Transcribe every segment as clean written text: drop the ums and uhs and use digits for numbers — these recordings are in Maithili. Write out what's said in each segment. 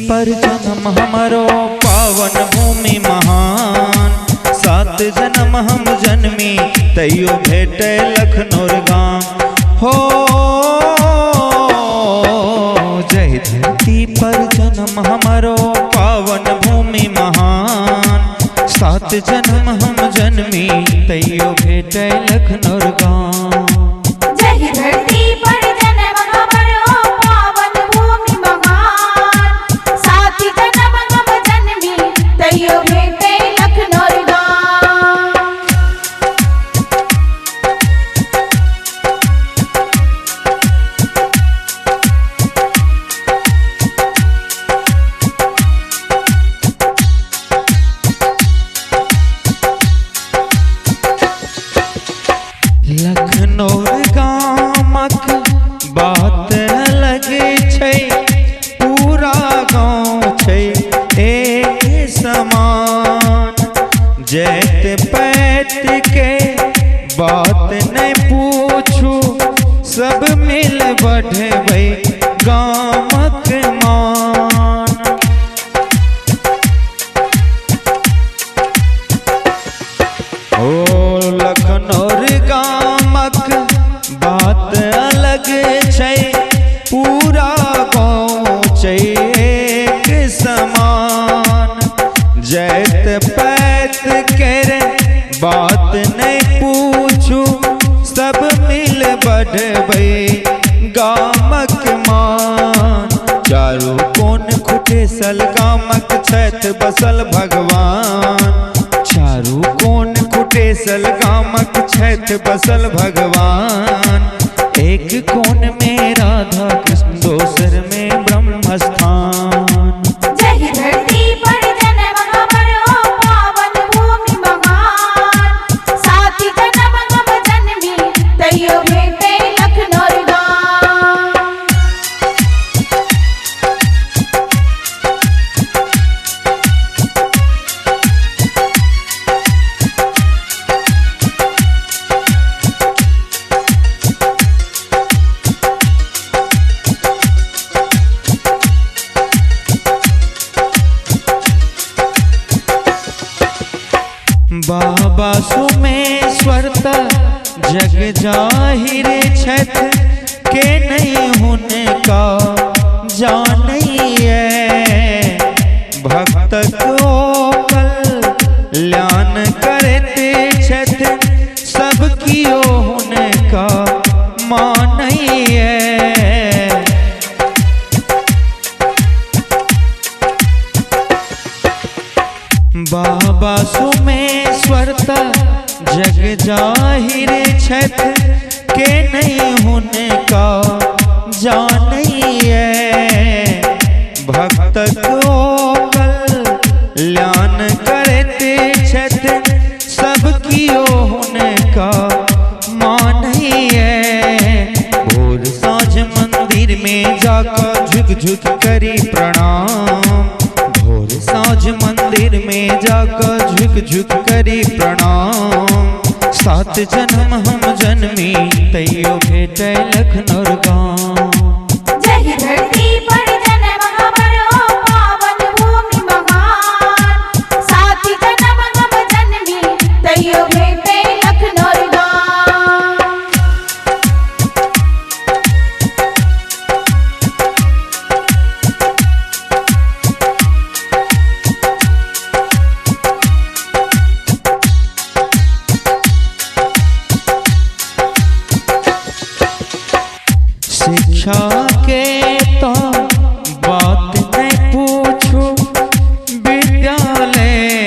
पर जन्म हमारो पावन भूमि महान। सात जन्म हम जन्मी तैयो भेटे लखनौर गाम। हो जय धरती पर जन्म हमारो पावन भूमि महान। सात जन्म हम जन्मी तैयो भेटे लखनौर गाम। जय धरती पर जन्म हमारो पावन भूमि महान। सात जन्म हम जन्मी तैयो भेटे लखनौर गाम। लखनौर गामक बात अलग छै, पूरा गाँव छै एक समान। जैत पैत के बात नहीं पूछू, सब मिल बढ़बै गामक मान। ओ लखनौर गामक बात अलग छै, पूरा गाँव छै एक समान। जैत पैत के बात नहीं पूछू, सब मिल बढ़बै गामक मान। चारू कोन खुटेसल गामक छथि बसल भगवान। चारू कोन खुटेसल गामक छथि बसल भगवान। एक कोन में राधा कृष्ण दोसर में ब्रह्म स्थान। जय धरती पर जन्म हमारो पावन भूमि महान। सात जन्म हम जन्मी तैयो भेटे लखनौर गाम। बाबा सोमेश्वर त जग जाहिर छथि, के नहीं हुनका जानैये। भक्तक ओ कल्याण करते छथि, सब कियो हुनका मानैये। बाबा सोमेश्वर त जग जाहिर छथि, के नहीं हुनका जानैये। भक्तक ओ कल्याण करते छथि, सब कियो हुनका मानैये। भोर साँझ मंदिर में जाकर झुक झुक करी प्रणाम। भोर साँझ मंदिर में जाकर झुक झुक करी प्रणाम। सात जन्म हम जन्मी तैयो भेटे लखनौर गाम। जय धरती पर जन्म हमारो पावन भूमि महान। सात जन्म हम जन्मी तैयो भेटे लखनौर गाम। शिक्षा के तो बात नहीं पूछू, विद्यालय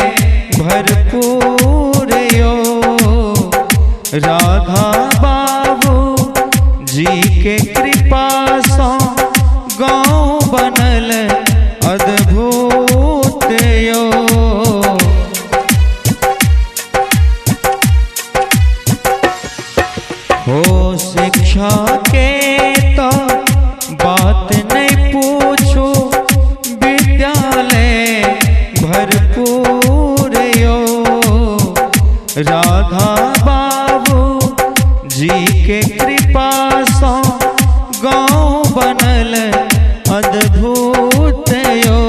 भरपूर यो। राधा बाबू जी के कृपा सो गाँव बनल अद्भुत यो। हो शिक्षा के तो बात नहीं पूछो, विद्यालय भरपूर यो। राधा बाबू जी के कृपा सो गाँव बनल अद्भुत यो।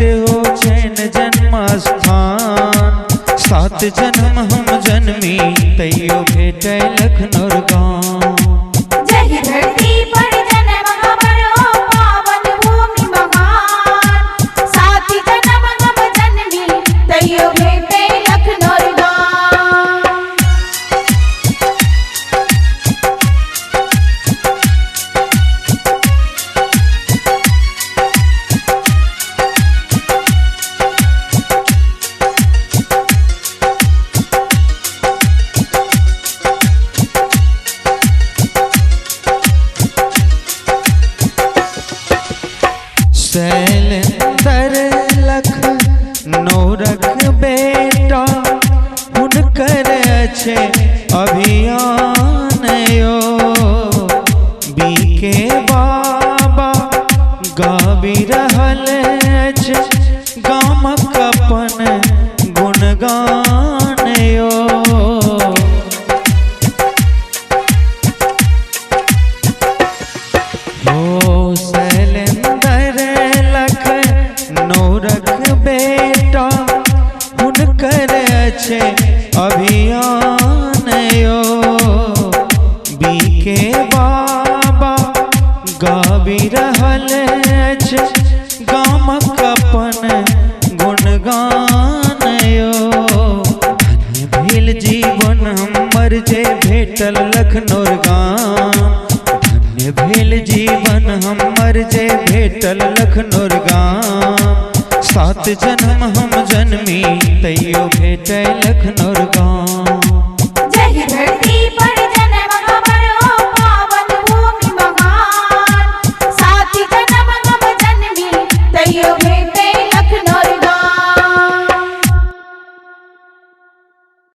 सेहो छैन जन्म स्थान। सात जन्म हम जन्मी तैयो भेटै लखनौर गाम। जहि धरती पर जन्म हमर ओ पावन भूमि महान, सात जन्म हम जन्मी तैयो भेटै लखनौर गाम। शैलेंद्र लखनौरक बेटा हुनकर अछि अभियान यो। बीके बाबा गाबि रहल अछि गामक अपन गुणगान यो। हो शैलेंद्र लखनौरक बेटा हुनकर अछि अभियान यो। बीके बाबा गाबि रहल अछि गामक अपन गुणगान यो। धन्य भेल जीवन हमर जे भेटल लखनौर गाम। धन्य भेल जीवन हमर जे भेटल लखनौर गाम। सात जन्म हम जन्मी तैयो भेटै लखनौर गाम।